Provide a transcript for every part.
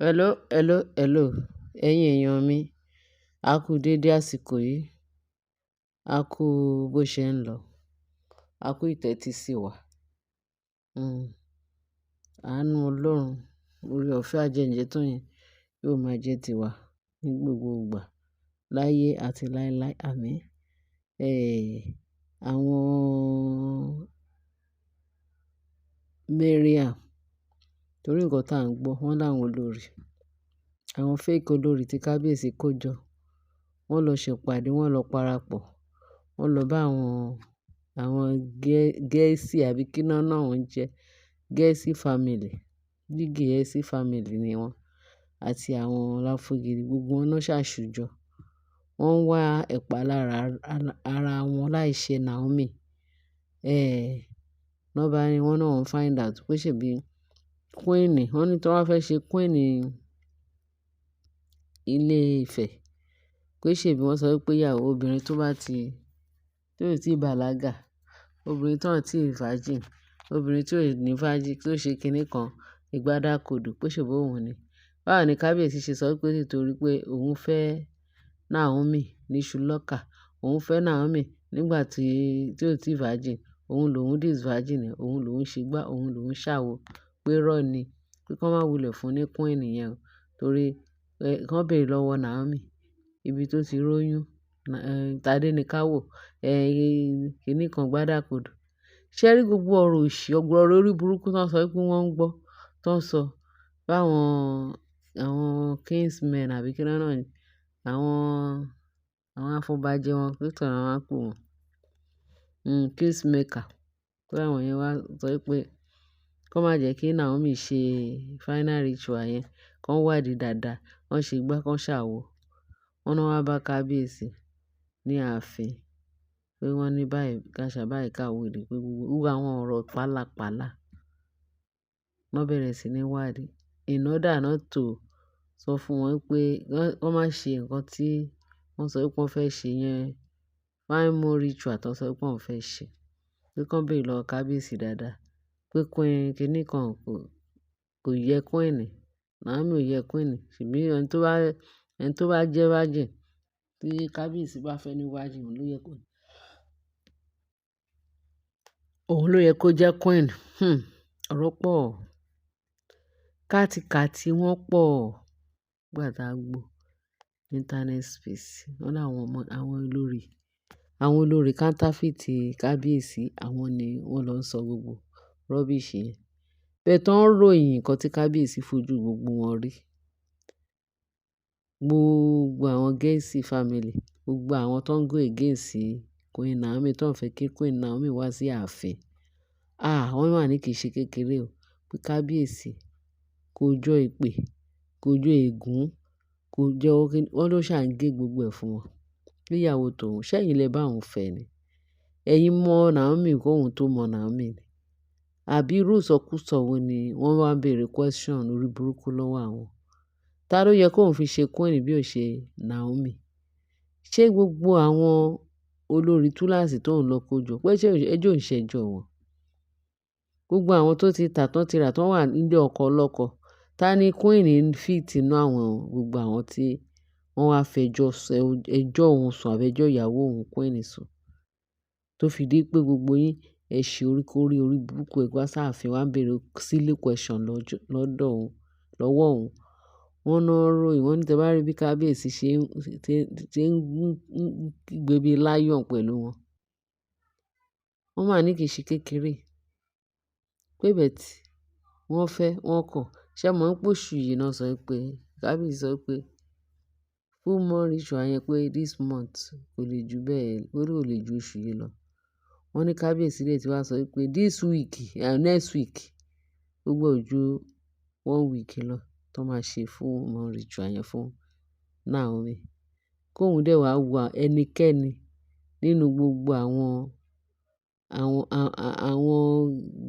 Hello, hello, hello. Ẹ̀yin èèyàn mi, a kú dédé àsìkò yìí. A kú bó ṣe ń lọ. A kú ìtẹ́tí sí wa. Àánú Ọlọ́run, oore ọ̀fẹ́ àjẹ́njẹ́ tán yẹn yóò máa jẹ́ tiwa ní gbogbo ìgbà láyé àti láíláí. Àmín. Àwọn Mariam, torí nǹkan tí à ń gbọ́, wọ́n láwọn olórí, àwọn fake olórí tí kábíyèsí kó jọ. Wọ́n lọ ṣe ìpàdé, wọ́n lọ parapọ̀, wọ́n lọ bá àwọn Gẹ̀ẹ́sì àbí kí náà náà wọ́n jẹ́, Gẹ̀ẹ́sì family, bí Gẹ̀ẹ́sì family ni wọ́n àti àwọn Láfúgìrì, gbogbo wọn náà ṣàṣùjọ. Wọ́n ń wá ẹ̀pà lára ara wọn láì ṣe Naomi. Wọ́n bá ní wọ́n náà wọ́n find out pé ṣèbí queen, wọ́n ní tí wọ́n fẹ́ ṣe queen ilé Ifẹ̀, pé ṣèbí wọ́n sọ wípé ìyàwó obìnrin tó bá ti, tí ò tí bàlágà, obìnrin tó ò tí virgin, obìnrin tí ò ní virgin, tó ṣe kíní kan, ìgbádàkodò, pé ṣèbí òun ni. Báwo ni kábíyèsí ṣe sọ wípé nítorí pé òun fẹ́ Naomi ní ṣùlọ́kà, òun fẹ́ Naomi nígbà tí ò tí virgin, òun lòún dis virgin, òun lòún ṣe gbá, òun lòún ṣàwo, pé irọ́ ni, pé kí wọ́n má wulẹ̀ fún ní queen yẹn o. Torí kí wọ́n béèrè lọ́wọ́ Naomi ibi tó ti róyún, Tádé ní ká wò, kíní kan gbádàkodò. Ṣé rí gbogbo ọ̀rọ̀ òṣì, ọ̀rọ̀ orí burúkú tí wọ́n sọ wípé wọ́n ń gbọ́, tí wọ́n sọ bá àwọn kinsmen àbí kí náà náà ni, àwọn afọbajẹ wọn, kí ni wọ́n máa ń pè wọ́n? Kinsmaker. Pé àwọn yẹn wá sọ wípé kí wọ́n má jẹ́ kí Naomi ṣe final ritual yẹn, kí wọ́n wádìí dáadáa, wọ́n ṣe gbá, kí wọ́n ṣàwò. Wọ́n náà wá bá kábíyèsí ní ààfin pé wọ́n ní báyìí káṣá báyìí káwòdì pé gbogbo àwọn ọ̀rọ̀ pálapàla. Wọ́n bẹ̀rẹ̀ sí ní wádìí in order not to sọ fún wọn pé wọ́n má ṣe nǹkan tí wọ́n sọ wípé wọ́n fẹ́ ṣe yẹn, final ritual tí wọ́n sọ wípé wọ́n fẹ́ ṣe. Pé kí wọ́n béèrè lọ́wọ́ kábíyèsí dáadáa pé queen kíní kan kò yẹ queen, Naomi ò yẹ queen. Ṣèbí ẹni tó bá jẹ́ virgin tí kábíyèsí bá fẹ́ ní virgin, òun ló yẹ kó jẹ́ queen. Ọ̀rọ̀ pọ̀. Kátikàti wọ́n pọ̀ nígbà tá a gbọ́ internet space. Wọ́n ní àwọn ọmọ, àwọn olórí counterfeit kábíyèsí, àwọn ni wọ́n lọ ń sọ gbogbo rubbish yẹn. Bẹ́ẹ̀ tó ń ròyìn nǹkan tí kábíyèsí fojú gbogbo wọn rí. Gbogbo àwọn Gẹ̀ẹ́sì family, gbogbo àwọn tó ń go against Queen Naomi, tó ń fẹ́ kí Queen Naomi wá sí ààfin. Ah! Wọ́n máa ní kì í ṣe kékeré o. Pé kábíyèsí kò jọ ìpè, kò jọ ègún, kò jọ wọ́n ló ṣà ń gé gbogbo ẹ̀ fún wọn. Pé ìyàwó tòun, ṣé ẹ̀yin lẹ bá òun fẹ́ ni? Ẹ̀yin mọ̀ Naomi kó òun tó mọ̀ Naomi ni. Àbí irú ìsọkúsọ wo ni wọ́n wá ń bèèrè question orí burúkú lọ́wọ́ àwọn? Ta ló yẹ kó òun fi ṣe queen bí ò ṣe Naomi? Ṣé gbogbo àwọn olórí túláàsì tó ń lọ kó jọ pé ṣé ẹjọ́ ń ṣẹjọ́ wọn? Gbogbo àwọn tó ti tà tán ti rà tán wà nílé ọkọ lọ́kọ. Ta ni queen fit inú àwọn gbogbo àwọn tí wọ́n wá fẹjọ́ ẹjọ́ òun sùn àbí ẹjọ́ ìyàwó òun queen sùn? Tó fi di pé gbogbo yín ẹ ṣe orí kórí orí burúkú ẹ wá sáàfin wá ń bèèrè silly question lọ́dọ̀ òun, lọ́wọ́ òun. Wọ́n náà ròyìn, wọ́n ní tí ẹ bá rí bí kábíyèsí ṣe ń kígbe bí lion pẹ̀lú wọn. Wọ́n máa ní kì í ṣe kékeré. Pé but wọ́n fẹ́, wọ́n kọ̀. Ṣé ẹ mọ̀ pé oṣù yìí náà sọ pé kábíyèsí sọ pé full moon ritual yẹn pé this month kò lè ju bẹ́ẹ̀, ó lè ju oṣù yìí lọ. Wọ́n ní kábíyèsí lè tí wá sọ pé this week, next week, gbogbo ojú one week lọ tó máa ṣe full moon ritual yẹn fún Naomi. Kóhun dẹ̀ wá wá ẹnikẹ́ni nínú gbogbo àwọn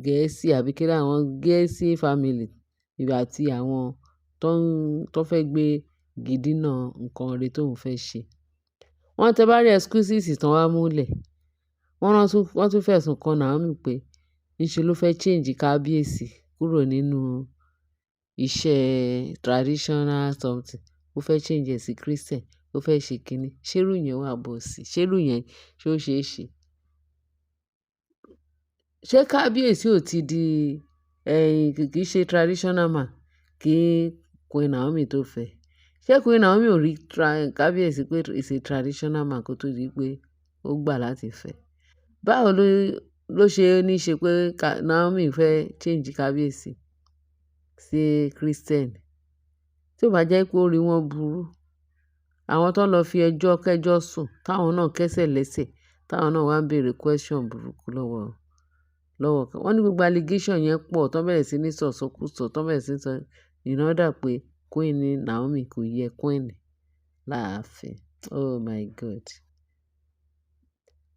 Gẹ̀ẹ́sì àbí kí ni àwọn Gẹ̀ẹ́sì family àti àwọn tó fẹ́ gbé gidina nǹkan rere tó ń fẹ́ ṣe. Wọ́n tẹ bá rí excuses tán wá múlẹ̀. Wọ́n tún fẹ̀sùn kan Naomi pé níṣe ló fẹ́ change kábíyèsí kúrò nínú iṣẹ́ traditional something, ó fẹ́ change ẹ̀ sí Christian, ó fẹ́ ṣe kíni. Ṣé irú yẹn wà bọ̀ sí? Ṣé irú yẹn ṣé ó ṣe é ṣe? Ṣé kábíyèsí ò ti di ẹ̀yìn kì í ṣe traditional man kí Queen Naomi tó fẹ́? Ṣé Queen Naomi ò rí kábíyèsí pé is a traditional man kó tó di pé ó gbà láti fẹ́? Báwo ló ṣe ní ṣe pé Naomi fẹ́ change kábíyèsí sí Christian? Tí ó bá jẹ́ pé orí wọn burú, àwọn tó lọ fi ẹjọ́ kẹ́jọ́ sùn, táwọn náà kẹ́sẹ̀ lẹ́sẹ̀, táwọn náà wá ń bèèrè question burúkú lọ́wọ́ lọ́wọ́ kan. Wọ́n ní gbogbo allegation yẹn pọ̀, tó bẹ̀rẹ̀ sí ní sọ ìsọkúsọ, tó bẹ̀rẹ̀ sí ní sọ in order pé Queen Naomi kò yẹ Queen láàfin. Oh my God.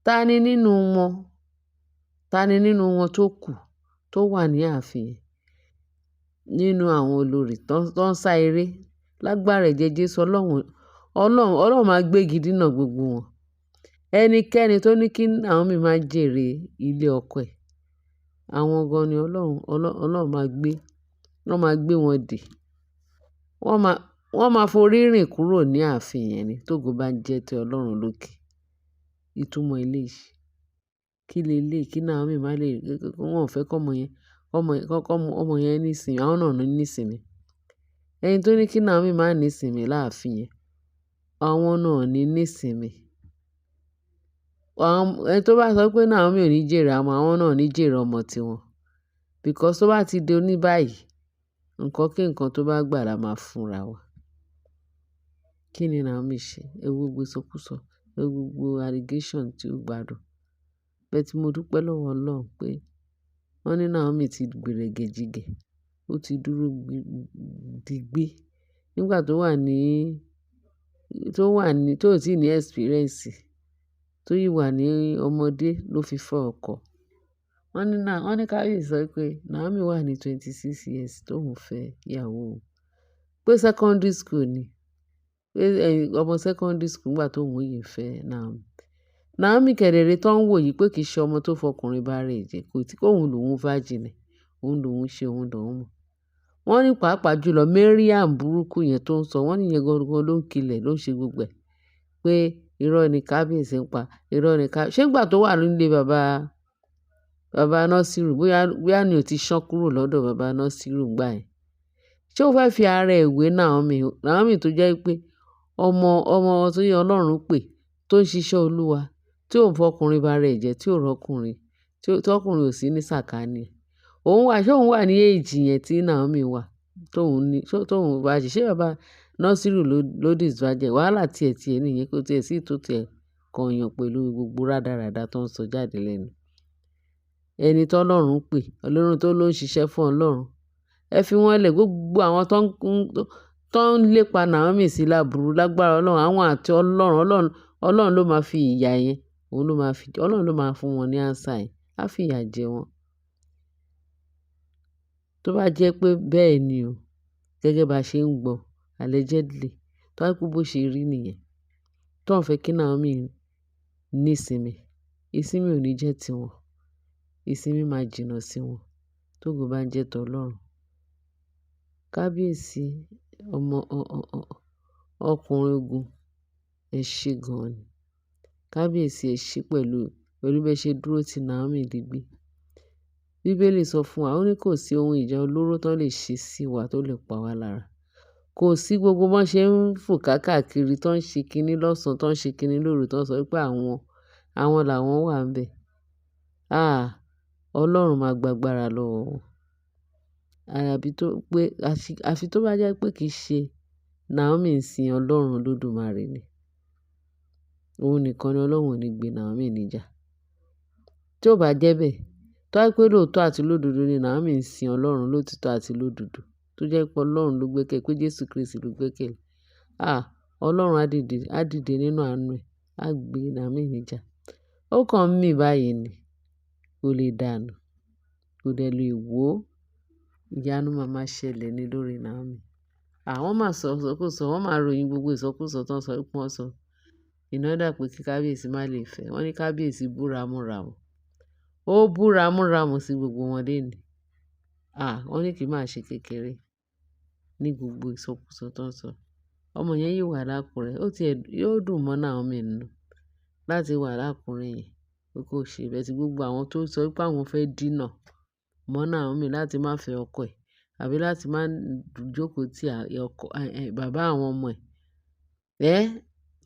Ta ni nínú wọn? Ta ni nínú wọn tó kù tó wà ní ààfin yẹn? Nínú àwọn olórí tó ń sá eré lágbára ẹ̀jẹ̀ Jésù. Ọlọ́run, Ọlọ́run, Ọlọ́run máa gbégi dínà gbogbo wọn. Ẹnikẹ́ni tó ní kí Naomi máa jèrè ilé ọkọ ẹ̀, àwọn gan ni Ọlọ́run, Ọlọ́run máa gbé, wọ́n máa gbé wọn dè. Wọ́n máa forí rìn kúrò ní ààfin yẹn ni, tógo bá ń jẹ́ ti Ọlọ́run lókè. Ìtumọ̀ eléyìí. Kí lé lé kí Naomi má lè, wọ́n ò fẹ́ kí ọmọ yẹn, kọ́ ọmọ yẹn ní ìsinmi, àwọn náà ní ìsinmi. Ẹni tó ní kí Naomi má ní ìsinmi láàfin yẹn, àwọn náà ò ní ní ìsinmi. Ẹni tó bá sọ pé Naomi ò ní jèrè ọmọ, àwọn náà ò ní jèrè ọmọ tiwọn. Because tó bá ti di oní báyìí, nǹkan kí nǹkan tó bá gbà la máa fúnra wa. Kí ni Naomi ṣe? Ẹ wo gbogbo ìsọkúsọ, ẹ wo gbogbo allegation tí ó gbádùn. But mo dúpẹ́ lọ́wọ́ Ọlọ́run pé wọ́n ní Naomi ti gbèrègèjìgẹ̀, ó ti dúró digbí nígbà tó wà ní, tó ò tí ì ní experience, tó yìí wà ní ọmọdé ló fi fẹ́ ọkọ. Wọ́n ní kábíyèsí sọ pé Naomi wà ní 26 years tó ń fẹ́ ìyàwó òun. Pé secondary school ni. Pé ọmọ secondary school nígbà tó ń yìí fẹ́ Naomi. Naomi kẹ̀dẹ̀rẹ̀ tó ń wò yìí pé kì í ṣe ọmọ tó fọkùnrin bá rẹ̀ jẹ, kò tí òun lòun virgin ẹ̀, òun lòun ṣe, òun lòun mọ̀. Wọ́n ní pàápàá jùlọ Mariam burúkú yẹn tó ń sọ, wọ́n ní ìyẹn gangan ló ń kilẹ̀, ló ń ṣe gbogbo ẹ̀. Pé irọ́ ni kábíyèsí ń pa, irọ́ ni ká-- ṣé nígbà tó wà nílé bàbá, bàbá Nasiru, bóyá ni ò ti ṣán kúrò lọ́dọ̀ bàbá Nasiru nígbà yẹn. Ṣé ó fẹ́ fi ara ẹ̀ wé Naomi? Naomi tó jẹ́ pé ọmọ tó yẹ Ọlọ́run pè, tó ń ṣiṣẹ́ Olúwa, tí ò ń fọkùnrin bá rẹ̀ jẹ, tí ò rọ́kùnrin, tí ọkùnrin ò sí ní sàkání ẹ̀. Òun wà, ṣé òun wà ní age yẹn tí Naomi wà? Tóun ní, tóun virgin. Ṣé bàbá Nasiru ló disvirgin? Wàhálà tí ẹ ti ẹ nìyẹn, kó tí ẹ sì tó tí ẹ kan yàn pẹ̀lú gbogbo rádaràda tó ń sọ jáde lẹ́nu. Ẹni tó Ọlọ́run pè, Ọlọ́run tó ló ń ṣiṣẹ́ fún Ọlọ́run. Ẹ fi wọ́n lẹ̀, gbogbo àwọn tó ń lépa Naomi sí láburú lágbára Ọlọ́run, àwọn àti Ọlọ́run, Ọlọ́run, Ọlọ́run ló máa fi ìyà yẹn, òun ló máa fi, Ọlọ́run ló máa fún wọn ní answer yẹn. Á fi ìyà jẹ wọ́n. Tó bá jẹ́ pé bẹ́ẹ̀ ni o, gẹ́gẹ́ bá ṣe ń gbọ́ allegedly, tó bá jẹ́ pé bó ṣe rí nìyẹn, tó ń fẹ́ kí Naomi ní ìsinmi, ìsinmi ò ní jẹ́ tiwọn. Ìsinmi máa jìnnà sí wọn. Tógo bá ń jẹ́ ti Ọlọ́run. Kábíyèsí ọmọ ọkùnrin ogun, ẹ ṣe gan ni. Kábíyèsí, ẹ ṣe pẹ̀lú bí ẹ ṣe dúró ti Naomi digbí. Bíbélì sọ fún wa, ó ní kò sí ohun ìjà olóró tó lè ṣe sí wa tó lè pa wá lára. Kò sí gbogbo bó ṣe ń fò káàkiri, tó ń ṣe kiní lọ́sàn-án, tó ń ṣe kiní lóru, tó ń sọ wípé àwọn làwọn wà níbẹ̀. Ah! Ọlọ́run máa gbàgbára lọ́wọ́ wọn. Àbí tó pé, àfi tó bá jẹ́ pé kì í ṣe Naomi ń sin Ọlọ́run Olódùmarè ni. Òun nìkan ni Ọlọ́run ò ní gbé Naomi níjà. Tí ó bá jẹ́ bẹ́ẹ̀, tó bá jẹ́ pé lóòótọ́ àti lódodo ni Naomi ń sin Ọlọ́run lótítọ́ àti lódodo, tó jẹ́ pé Ọlọ́run ló gbẹ́kẹ̀lé, pé Jésù Kristi ló gbẹ́kẹ̀lé. Ah! Ọlọ́run á dìde nínú àánú ẹ̀, á gbé Naomi níjà. Ó kàn ń mì báyìí ni, kò lè dànù, kò dẹ̀ lè wó. Ìyanu máa ma ṣẹlẹ̀ ní lórí Naomi. Àwọn máa sọ ìsọkúsọ, wọ́n máa ròyìn gbogbo ìsọkúsọ tó ń sọ wípé wọ́n sọ. In order pé kí kábíyèsí má lè fẹ́. Wọ́n ní kábíyèsí bú ramúramù. Ó bú ramúramù sí gbogbo wọn léni. Ah! Wọ́n ní kì í máa ṣe kékeré. ní gbogbo ìsọkúsọ tó ń sọ. Ọmọ yẹn yìí wà lákùrẹ́. Ó ti ẹ̀, yóò dùn mọ́ Naomi nínú láti wà lákùrẹ́ yẹn pé kó ṣe bẹ́ẹ̀ tí gbogbo àwọn tó sọ pé àwọn fẹ́ dínà mọ́ Naomi láti má fẹ́ ọkọ ẹ̀ àbí láti má jókòó tí ọkọ, bàbá àwọn ọmọ ẹ̀. Ẹ́,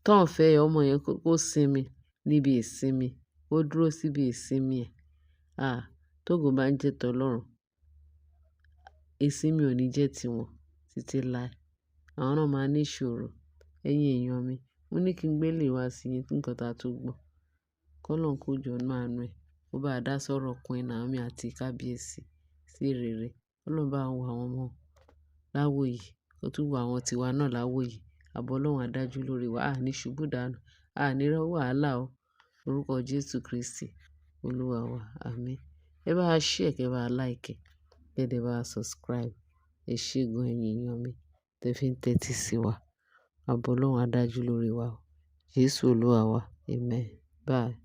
tó ń fẹ́ ọmọ yẹn kó sinmi níbi ìsinmi, kó dúró síbi ìsinmi ẹ̀. À, tógo bá ń jẹ́ tọlọ́run, ìsinmi ò ní jẹ́ tiwọn títí láé. Àwọn náà máa ní ìṣòro. Ẹ̀yin èèyàn mi, mo ní kí n gbé lè wá sí yín nǹkan ta tó gbọ́. Kọ́lọ́run kó jọ nínú àánú ẹ̀, kó bá dá sọ́rọ̀ Queen Naomi àti kábíyèsí sí rere. Ọlọ́run bá wo àwọn ọmọ láwòyè, kó tún wo àwọn tiwa náà láwòyè. Àbọ̀ Ọlọ́run á dájú lórí wa. A ní ṣubú dànù, a ní rí wàhálà o. Orúkọ Jésù Kristi, Olúwa wa. Àmín. Ẹ bá wa share, kí ẹ bá wa like, kí ẹ dẹ̀ bá wa subscribe. Ẹ ṣé gan ẹ̀yin èèyàn mi, tẹ fi ń tẹ́tí sí wa. Àbọ̀ Ọlọ́run á dájú lórí wa o. Jésù Olúwa wa. Amen. Bye.